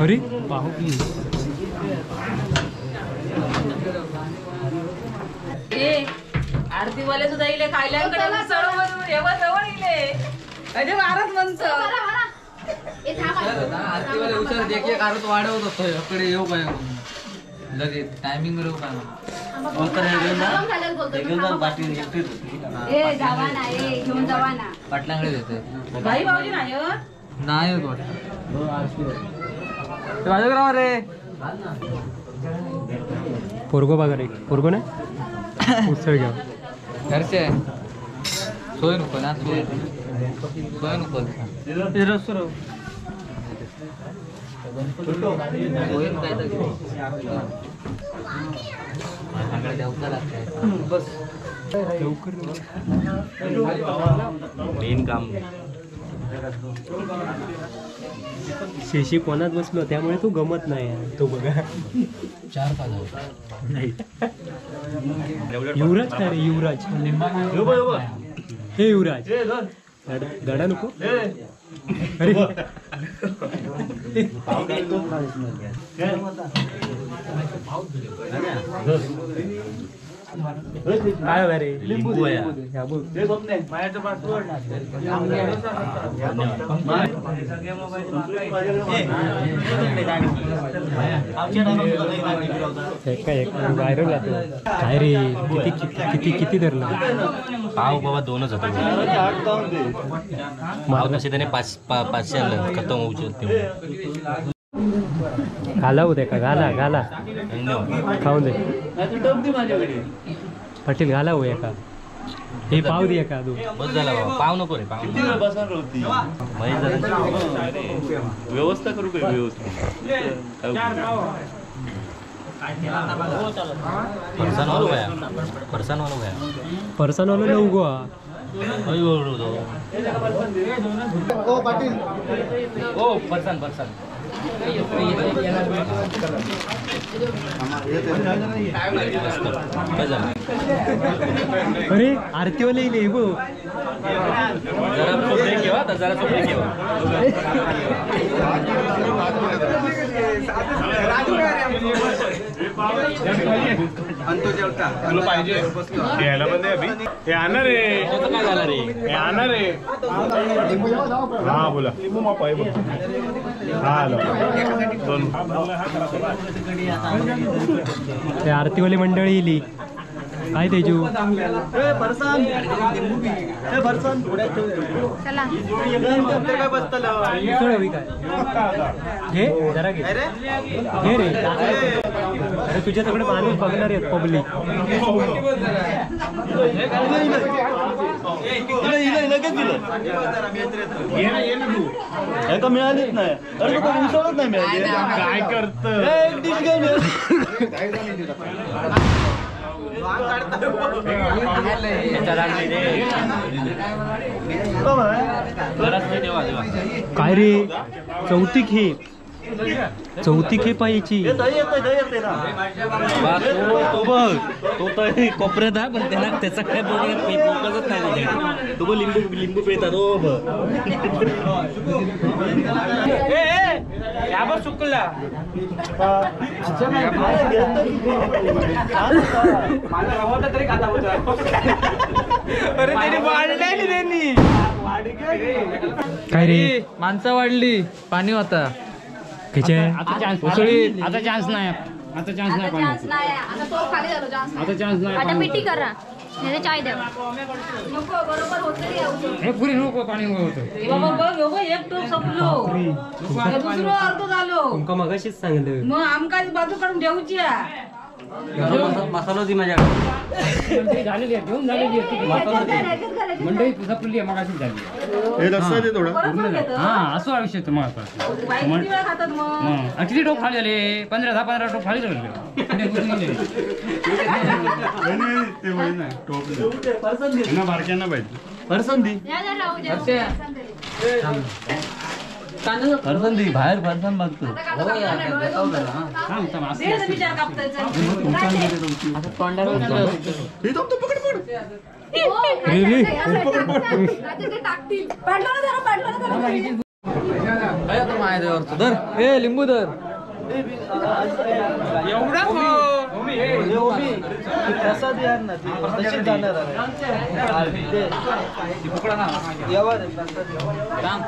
अरे आरती वाले सुद्धा इले खायल्याकडे जवळ इले अरे वारच म्हणतो आरती वाले उचल एक एक आरत वाढवत होतो इकडे येऊ काय लगेच टायमिंग वर येऊ काय पाटलांकडे देते भाई भाऊजी नाही नाही होत वाटतं माझ्याकडे रे पोरगो बघा रे पोरगो नाही उसळ घ्या घरचे सोय नको ना सोय सोय नको बस लवकर मेन काम शेशी कोणात बसलो त्यामुळे तो गमत नाही तो बघा 4-5 नाही युवराज काय रे युवराज हे युवराज गडा नको अरे काय रे लिंबू आहे काय व्हायरल काय रे किती किती किती धरलं पाव बाबा दोनच होते पाव तसे त्याने 500 आणलं खतम होऊ शकते घाला होते का घाला घाला खाऊन दे पाटील घाला हो एका हे पाव दे एका तू बस झाला बाबा पाव नको रे पाव व्यवस्था करू काय व्यवस्था फरसाण वालो गया फरसाण वालो गया फरसाण वालो नऊ गोवा ओ पाटील ओ फरसाण फरसाण अरे आरतीवाले इले बो जरा सोपे घेवा जरा सोपे घेवा यायला पण दे अभि हे आणा रे काय झालं रे हे आणा रे हा बोला लिंबू माप आहे बघ ते आरतीवाली मंडळी इली. काय तेजू उसळ हवी काय? घे जरा, घे घे रे. अरे तुझ्या सगळे माणूस बघणार आहेत पब्लिक. मिळालीच नाही. अरे तुका उसळच नाही मिळाली. काय करत एक डिश काय मिळाली. काय रे चौथी खेप, चौथी खेप आहे याची. तो बघ तो तर कोपऱ्यात आहे पण त्याला त्याचा काय फोकसच नाही त्याच्याकडे. तो बघ लिंबू लिंबू पिळतात. तो बघ चुकला तरी खाता. अरे त्यांनी वाढलेली त्यांनी. काय रे माणसं वाढली पाणी होता. आता चान्स नाही, आता चान्स नाही, आता तो खाली झालो. चान्स आता चान्स नाही. आता पिटी करा नाही चाय द्या. नको बरोबर होत हे पुरी नको पाणी होतं. बाबा बघ हो एक टोप संपलो, दुसरं अर्ध झालो. तुमका मगाशीच सांगलं. मग आमका बाजू काढून ठेवची. मसालो दी माझ्याकडे झालेली आहे, घेऊन झालेली आहे मंडळी संपलेली आहे मगाशीच झाली. हा असं आयुष्य तुम्हाला. किती टोप खाली झाले? 15 10 15 टोप खाली झाले. फरसंदी बाहेर फरसान बघतो. धर ए लिंबू धर. एवढा प्रसाद यार ना तशीच जाणार.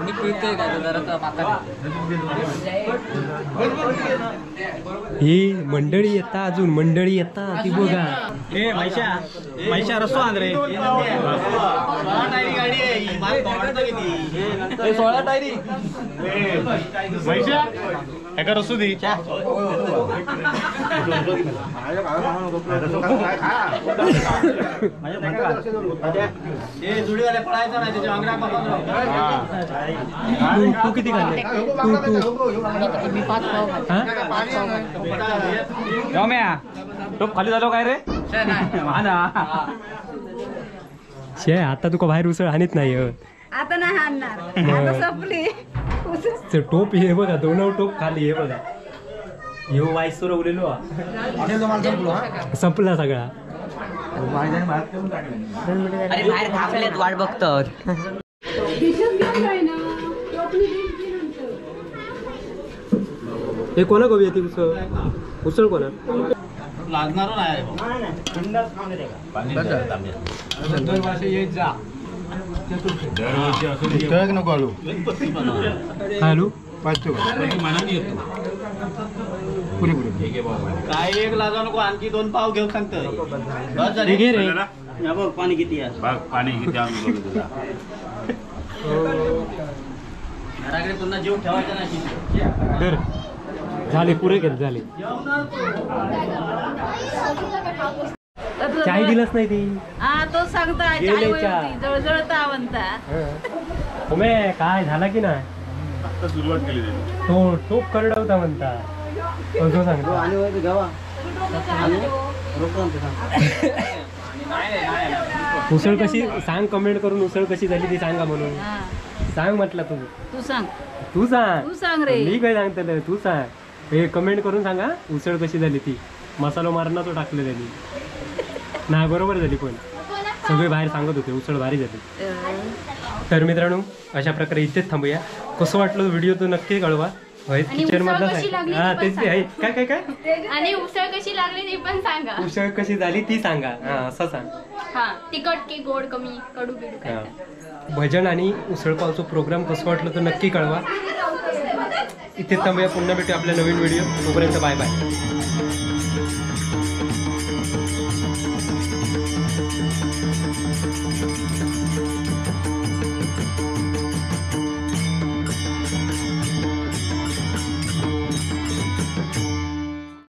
मी पिळतोय काय जरा माता. ही मंडळी येता अजून, मंडळी येता ती बघा. ए मैशा मैशा रसो आण रे. 16 टायरी मैशा एका रसो दी. तू किती खाल्ले? तू तू मी 5 पाव. टोप खाली झालो काय रे? हा ना शे आता तुका बाहेर उसळ आणत नाही. आता नाही आणणार, आता संपली. टोप हे बघा, दोन टोप खाली हे बघा. ह्यो वाईस उरलेलो संपला सगळा. अरे बाहेर थांबलेत वाट बघतात. हे कोणा कवी येते उसळ? उसळ कोणा लागणार नाही. नको आलू आलू काय एक लागा नको, आणखी 2 पाव घेऊन सांगतो. बघ पाणी किती आहे, पाणी किती घराकडे पुन्हा जीव ठेवायचा नाही. झाले पुरे केले झाले. चाय दिलंच नाही ती. हा तो सांगता चाय जळजळता म्हणता. उमे काय झाला की नाही? आता सुरुवात केली त्यांनी. तो टोप करडवता म्हणता. तो सांगतो. उसळ कशी सांग, कमेंट करून उसळ कशी झाली ती सांगा म्हणून सांग म्हटलं. तू तू सांग, तू सांग, तू सांग रे. मी काय सांगतलं, तू सांग. हे कमेंट करून सांगा उसळ कशी झाली ती. मसालो मारणा तो टाकले त्यांनी नाही बरोबर झाली, पण सगळे बाहेर सांगत होते उसळ भारी झाली. तर मित्रांनो अशा प्रकारे इथेच थांबूया. कसं वाटलं व्हिडिओ तो नक्की कळवा. किचन मधला हा तेच आहे. काय काय काय आणि उसळ कशी लागली ती पण सांगा. उसळ कशी झाली ती सांगा. हा असं सांग. हा तिखट की गोड कमी कडू बिडू काय. भजन आणि उसळ पावचा प्रोग्राम कसं वाटलं तो नक्की कळवा. इथेच थांबूया, पुन्हा भेटूया आपल्या नवीन व्हिडिओ. तोपर्यंत बाय बाय.